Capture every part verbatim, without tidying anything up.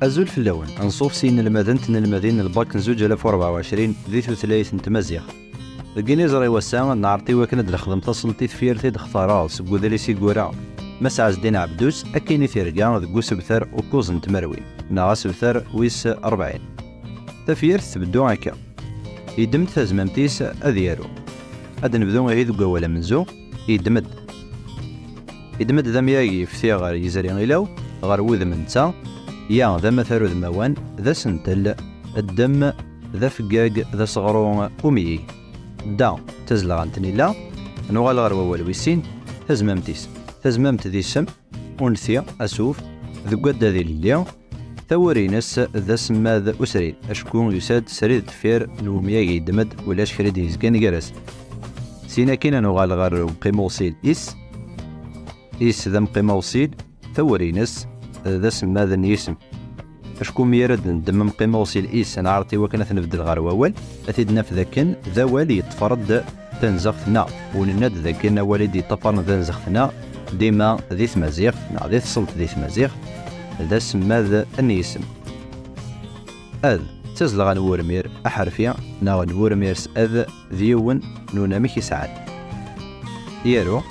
Azul fell-awen. Anṣuf s yinelmaden d tnelmadin n lbak n zuǧ alaf u rebɛa u ɛecrin di tutlayt n tmaziɣt. Deg yiniẓri wass-a, nɛerḍ i wakken ad d-nexdem taṣelt i tefyirt i d-xtareɣ seg udlis i yura Mass Ɛezdin Ɛebdus, akkin i tirga deg usebter ukuẓ n tmerwin, neɣ asebter wis rebɛin. Tafyirt tbeddu akka. Yeddem-d tazmamt-is ad yaru. Ad d-nebdu ihi deg wawal amenzu, yeddem-d. Yeddem-d d amyag yefti ɣer yizri ilaw, ɣer wudem netta, ya d amatar udmawan, d asentel, ddem, d afeggag, d aseɣru umyig. Da, d tazelɣa n tnila. Nuɣal ɣer wawal wis sin, tazmamt-is. Tazmamt d isem, unti, asuf, deg waddad ilelli. Tawuri-ines d asemmad usrid, acku yusa-d srid deffir n umyag yeddem-d, ulac kra i d-yezgan gar-as. Syin akkin ad nuɣal ɣer uqim uwṣil is. Is d amqim awṣil, tawuri-ines d asemmad n yisem. Acku mi ara d-neddem amqim awṣil is, nɛerḍ i wakken ad t-nbeddel ɣer wawal, ad t-id-naf d akken d awal yeṭṭfer-d tanzeɣt na, u nenna-d d akken awal i d-yeṭṭafaren tanzeɣt na, dima di tmaziɣt, neɣ di tṣelt di tmaziɣt, d asemmad n yisem. Ad, d tazelɣa n wurmir aḥerfi, neɣ n wurmir s ad, d yiwen n unamek yesɛan. Yaru,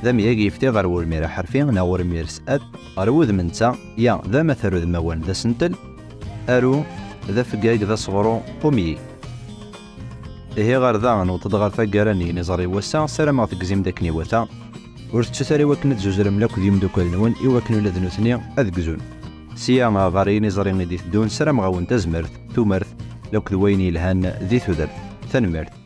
d amyag yefti ɣer wurmir aḥerfi, neɣ urmir s ad, ɣer wudem netta, ya, d amatar udmawan d asentel, aru, d afeggag d aseɣru umyig. Ihi ɣer da, newweḍ-d ɣer taggara n yiniẓri n wass-a, ssarameɣ tegzim-d akken iwata. Ur tettut ara i wakken ad tzuzrem lakk d yimdukal-nwen i wakken ula d nutni ad gzun. Sya ɣer yiniẓri i d-iteddun, ssarameɣ-awen tazmert, tumert, lakk d wayen yelhan di tudert. Tanemmirt.